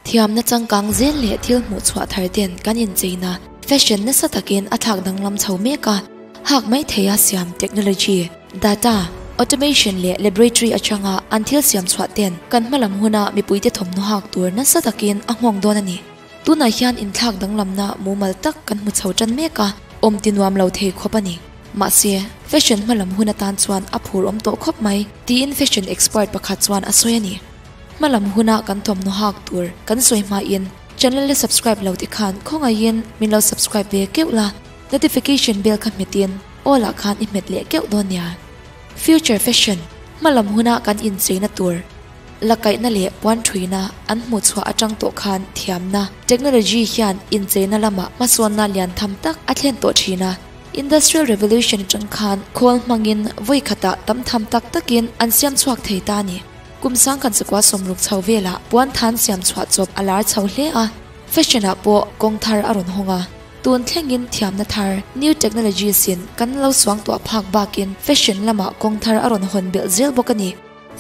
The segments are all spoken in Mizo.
Thiamna changkang zel leh thil hmuh chhuah thar ten kan incheina fashion nasa takin a thlak danglam chho mek a, hak mai theia siam technology, data, automation leh laboratory atanga an thil siam chhuah ten kan hmalam huna mipuite thawmhnaw hak tur nasa takin a nghawng dawn a ni. Tunah hian inthlak danglamna mumal tak kan hmu chho tan mek a, awm ti nuam lo thei khawp a ni. Mahse, fashion hmalam hun atan chuan a phur awm tawh khawp mai, tiin fashion expert pakhat chuan a sawi a ni. Hmalam huna kan thawmhnaw hak tur kan sawi hmain channel la subscribe lo te khan khawngaihin min lo subscribe ve keuh la, notification bell kha hmetin all ah khan i hmet leh keuh dawn nia. Future fashion, hmalam huna kan incheina tur la kaihna leh puan thuina an hmuh chhuah atang tawh khan thiamna, technology, hian incheina lamah hmasawnna lian tham tak a thlen tawh thin a. Industrial Revolution atang khan khawl hmangin vawi khatah tam tham tak takin an siam chhuak thei ta a ni. Kum sang kan chakua 60 chho velah puan than siam chhuah chawp a lar chho hle a, fashion ah pawh kawng thar a rawn hawng a. Tun thlengin thiamna thar, new technologies, in kan lo suang tuah phak bakin fashion lamah kawng thar a rawn hawn belh zel bawk a ni.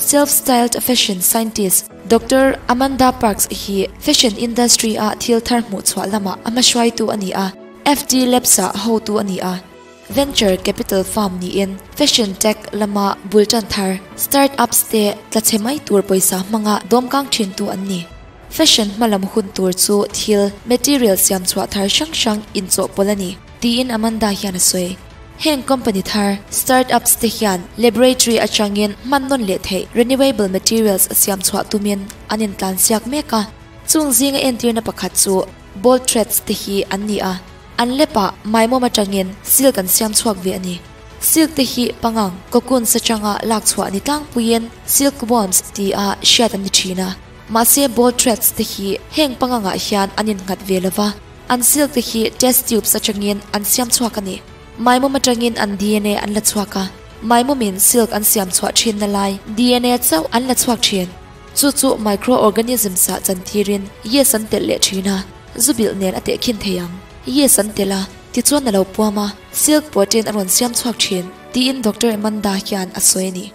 Self-styled fashion scientist Doctor Amanda Parks hi fashion industry a thil thar hmuh chhuah lamah a hmahruaitu a ni a, FT Labs ah hotu a ni a. Venture capital firm niin fashion tech lama bul tan thar, start-ups, te tla chhe mai tur pawisa hmanga dawmkang thintu an ni. Fashion hmalam hun tur chu thil, material, siam chhuah thar hrang hrang inchawhpawlh a ni, tiin Amanda hian a sawi. Heng company thar, start-ups, te hian laboratory atangin hman nawn leh theih renewable materials siam chhuah tumin an intlansiak mek a. Chung zinga entirna pakhat chu Bolt threads te hi an ni a. An lepah maimawm atangin silk an siam chhuak ve a ni. Silk te hi pangang, cocoons atanga lak chhuah ni tlangpuiin silk worms ti a hriat an ni thin a. Mahse bolt threads te hi heng pangangah hian an innghat ve lo va, an silk te hi test tubes atangin an siam chhuak a ni. Maimawm atangin an DNA an la chhuak a, maimawmin silk an siam chhuah thinna lai DNA chauh an la chhuak thin. Chu chu microorganisms ah chantirin yeast an telh leh thin a. Zu bilh nen a tehkhin thei ang. Yes an tel a, tichuan a lo puam a, silk protein a rawn siam chhuak thin, tiin Doctor Amanda hian a sawi a ni.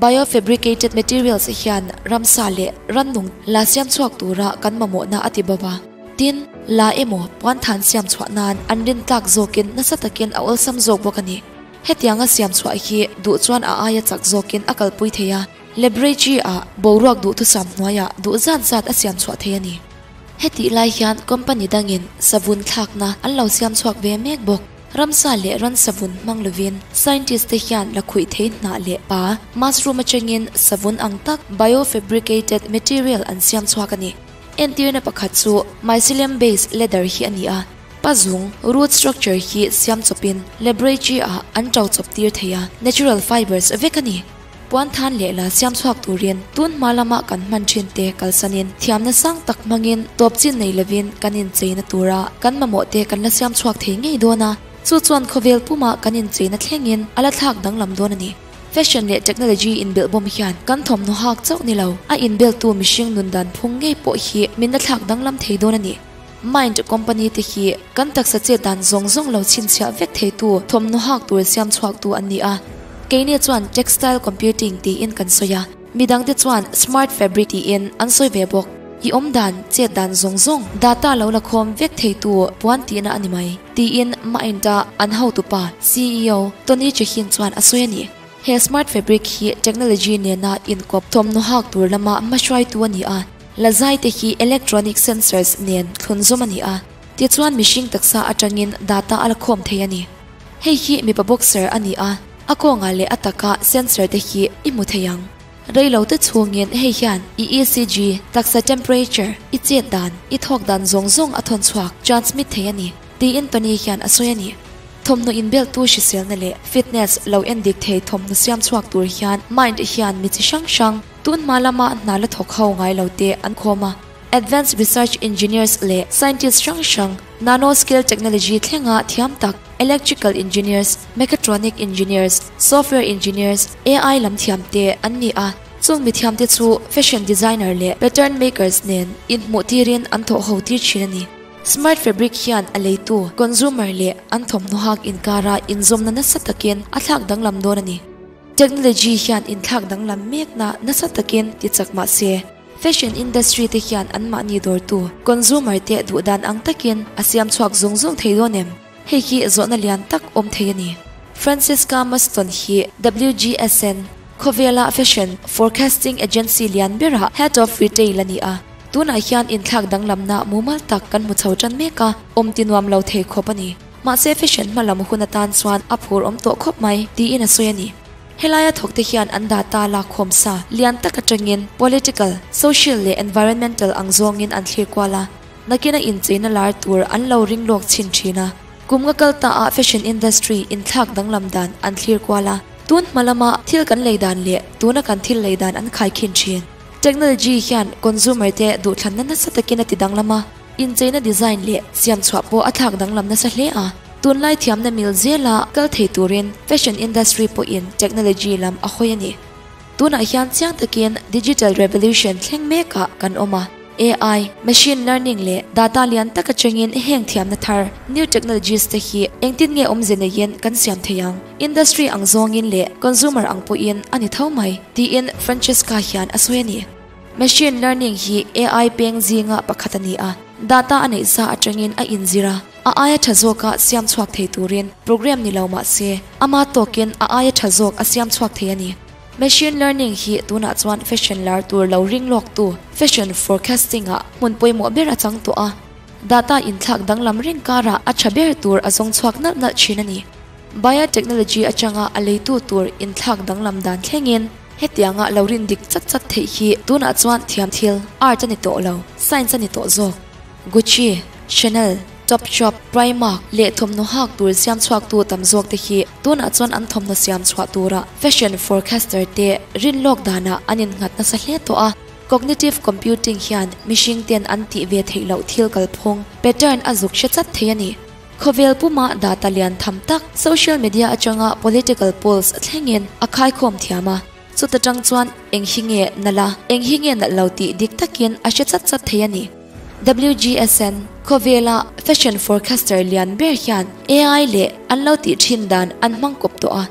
Biofabricated materials hian ramsa leh rannung la siam chhuak tura kan mamawhna a ti bawk a. Tin, la emaw puanthan siam chhuah nan an rin tlak zawkin nasa takin a awlsam zawk bawk a ni. Hetianga siam chhuah hi duh chuan a aia chak zawkin a kalpui thei a, laboratory ah boruak duhthusam hnuaiah duh zat zat a siam chhuah thei a ni. Hetih lai hian company dangin savun thlakna an lo siam chhuak ve mek bawk. Ramsa leh ran savun hmang lovin scientist te hian la khuih thei hnah leh pa, mushroom atangin savun ang tak biofabricated material an siam chhuak a ni. Entirna pakhat chu mycelium based leather hi a ni a, pa zung, root structure, hi siam chawpin laboratory ah an to chawp tir thei a, natural fibers vek a ni. Puan than leh la siam chhuak turin tun hma lama kan hman thin te kalsanin thiamna sang tak hmangin tawp chin nei lovin kan incheina tura kan mamawh te kan la siam chhuak thei ngei dawn a, chu chuan khawvel puma kan incheina thlengin a la thlak danglam dawn a ni. Fashion leh technology inbelhbawm hian kan thawmhnaw hak chauh ni lo, a inbeltu mihring nun dan phung ngei pawh hi min la thlak danglam thei dawn a ni. Mind company te hi kan taksa chet dan zawng zawng lo chhinchhiah vek theitu thawmhnaw hak tur siam chhuaktu an ni a. Keini chuan textile computing tiin kan sawi a, midangte chuan smart fabric tiin an sawi ve bawk. I awm dan, chet dan zawng zawng data lo la khawm vek theitu puan tihna a ni mai, tiin Mind-a an hotupa, ceo, Tony Chehin chuan a sawi a ni. He smart fabric hi technology nena inkawp thawmhnaw hak tur lama hmahruaitu a ni a. Lazai te hi electronic sensors nen thlunzawm a ni a, tichuan mihring taksa atangin data a la khawm thei a ni. Hei hi mipa boxer a ni a, a kawngah leh a taka sensor te hi i hmu thei ang. Reilo te chhungin hei hian i ECG, taksa temperature, i chet dan, i thawk dan zawng zawng a thawn chhuak, transmit, thei a ni, tiin Tony hian a sawi a ni. Thawmhnaw inbeltu hriselna leh fitness lo endik thei thawmhnaw siam chhuak tur hian Mind hian mi chi hrang hrang, Tun hma lama hna la thawk ho ngai lo te an khawm a, advanced research engineers leh scientist hrang hrang, nanoscale technology thlenga thiam tak, electrical engineers, mechatronic engineers, software engineers, AI lam thiam te an ni a. Chung mi thiam te chu fashion designer leh pattern makers nen inhmuh tirin an thawh ho tir thin a ni. Smart fabric hian a leitu, consumer, leh an thawmhnaw hak inkara inzawmna nasa takin a thlak danglam dawn a ni. Technology hian inthlak danglam mekna nasa takin ti chak mah se, Fashion industry te hian anmahni dawrtu, consumer, te duh dan ang takin a siam chhuak zung zung thei dawn em? Hei hi zawhna lian tak awm thei a ni. Francesca Muston hi WGSN, khawvela fashion forecasting agency lian berah Head of Retail a ni a. Tunah hian inthlak danglamna mumal tak kan hmu chho tan mek a, awm ti nuam lo thei khawp a ni. Mahse fashion hma lam hun atan chuan a phur awm tawh khawp mai, tiin a sawi a ni. Helaia thawkte hian an data lakkhawm sa lian tak atangin political, social leh environmental ang zawngin an thlir kual a, nakina incheina lar tur an lo ring lawk chhin thin a. Kum nga kal ta ah fashion industry inthlak danglam dan an thlir kual a, tun hma lama thil kan lei dan leh tuna kan thil lei dan an khaikhin thin. Technology hian consumer te duhthlanna nasa takin a ti danglam a. Incheina design leh siam chhuah pawh a thlak danglam nasa hle a, tunlai thiamna mil zela kal thei turin fashion industry pawhin technology lam a hawi a ni. Tunah hian chiang takin digital revolution thleng mekah kan awm a, AI, machine learning leh data lian tak atangin heng thiamna thar, new technologies, te hi engtin nge awmze neiin kan siam thei ang, industry ang zawngin leh consumer ang pawhin a ni tho mai, tiin Francesca hian a sawi a ni. Machine learning hi AI peng zinga pakhat a ni a, data a neih sa atangin a inzir a, a aia tha zawka siam chhuak thei turin program ni lo mah se, ama tawkin a aia tha zawk a siam chhuak thei a ni. Machine learning hi tunah chuan fashion lar tur lo ring lawktu fashion forecasting-ah hmun pawimawh ber a chang tawh a, data inthlak danglam reng karah a tha ber tur a zawng chhuak nalh nalh thin a ni. Biotechnology atanga a leitu tur inthlak danglam dan thlengin, Hetianga lo rin dik chat chat theih hi tunah chuan thiam thil, art a ni tawh lo, science a ni tawh zawk. Gucci, Chanel, Topshop, Primark leh thawmhnaw hak tur siam chhuaktu tam zawk te hi tunah chuan an thawmhnaw siam chhuah tura fashion forecaster te rin lawk danah an innghat nasa hle tawh a. Cognitive computing hian mihring ten an tih ve theih loh thil kalphung, pattern, a zuk hre chat thei a ni. Khawvel puma data lian tham tak social media atanga political polls thlengin a khaikhawm thiam a, chuta tang chuan eng hi nge nalh a, eng hi nge nalh lo tih dik takin a hre chat chat thei a ni. WGSN, Khawvela fashion forecaster lian ber hian AI leh an lo tih thin dan an hmang kawp tawh a,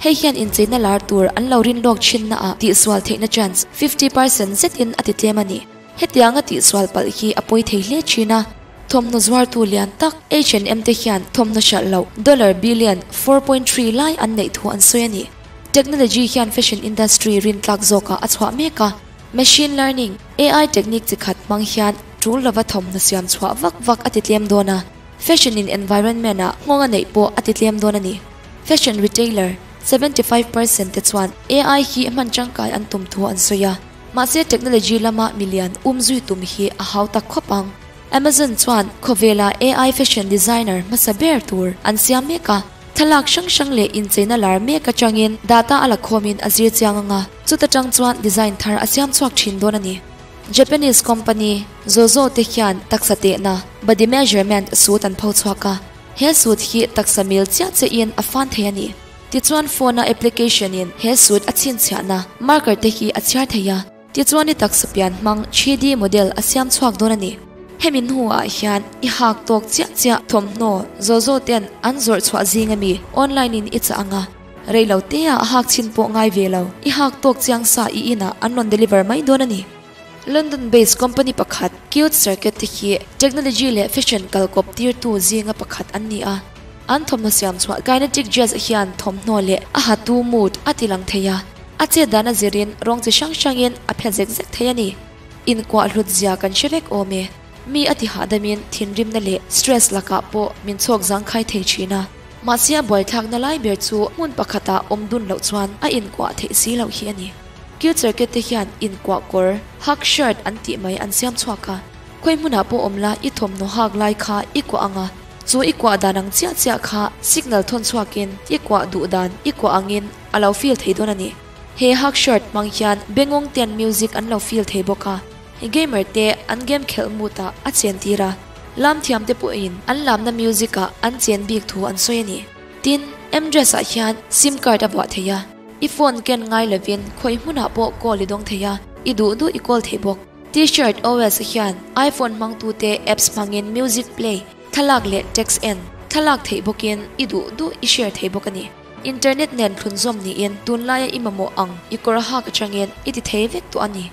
hei hian incheina lar tur an lo rin lawk thinna ah tihsual theihna chance 50% zetin a ti tlem a ni. Hetianga tihsual palh hi a pawi thei hle thin a. Thawmhnaw zuartu lian tak H and M te hian thawmhnaw hralh loh dollar billion 4.3 lai an neih thu an sawi a ni. Technology hian fashion industry rintlak zawkah a chhuah mek a, machine learning, AI technique chi khat hmang hian tul lova thawmhnaw siam chhuah vak vak a ti tlem dawn a, fashion in environment ah nghawng a neih pawh a ti tlem dawn a ni. Fashion retailer 75% te chuan AI hi hman tangkai an tum thu an sawi a, mahse technology lama milian umzui tum hi a hautak khawp ang. Amazon chuan khawvela AI fashion designer hmasa ber tur an siam mek a, thlalak hrang hrang leh incheina lar mek atangin data a la khawmin a zir chiang ang a, chuta tang chuan design thar a siam chhuak thin dawn a ni. Japanese company Zozo te hian taksa tehna, body measurement, suit an pho chhuak a, he suit hi taksa mil chiah chiahin a fan thei a ni. Tichuan phone a application in he suit a chhinchhiahna marker te hi a chhiar thei a. Tichuan i taksa pian hmang 3D model a siam chhuak dawn a ni. Hemi hnuah hian i hak tawk chiah chiah thawmhnaw zaw zaw ten an zawrh chhuah zing ami online in i chah ang a, rei lo te ah a hak chhin pawh ngai ve lo, i hak tawk chiang sa i inah an rawn deliver mai dawn a ni. London based company pakhat Cute Circuit te hi technology leh fashion kalkawp tirtu zinga pakhat an ni a, an thawmhnaw siam chhuah Kinetic Jazz hian thawmhnaw leh a hatu mood a ti lang thei a. A chet dan a zirin rawng chi hrang hrangin a phe zek zek thei a ni. Inkuah hlut zia kan hre vek awm e. Mi a ti hahdam-in thinrimna leh stress lakah pawh min chhawk zangkhai thei thin a. Mahse a buaithlakna lai ber chu hmun pakhatah awm dun loh chuan a inkuah theih si loh hi a ni. Cute Circuit te hian inkuah kawr, hug shirt an tih mai an siam chhuak a. Khawi hmunah pawh awm la i thawmhnaw hak lai kha i kuah ang a, chu i kuah dan ang chiah chiah kha signal thawn chhuakin i kuah duh dan i kuah angin a lo feel thei dawn a ni. He hug shirt hmang hian bengawng ten music an lo feel thei bawk a, gamer te an game khelh mood ah a chen tir a, lam thiam te pawhin an lamna music ah an chen bik thu an sawi a ni. Tin, M-dress ah hian sim card a vuah thei a, i phone ken ngai lovin khawi hmunah pawh call i dawng thei a, i duh duh i call thei bawk. T-shirt OS hian iPhone hmangtute apps hmangin music play, thlalak leh text en, thlalak theih bawkin i duh duh i share thei bawk a ni. Internet nen thlunzawm niin tunlaia i mamawh ang i kawr hak atangin i ti thei vek tawh a ni.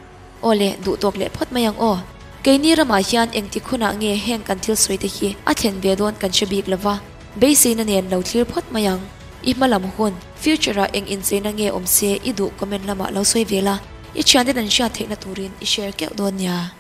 Aw le, duh tawk leh phawt mai ang aw. Keini ramah hian engtik hunah nge heng kan thil sawi te hi a thlen ve dawn kan hre bik lova, beiseina nen lo thlir phawt mai ang. I hma lam hun, future ah eng incheina nge awm se i duh comment lamah lo sawi ve la, i thianten an hriat theihna turin i share keuh dawn nia.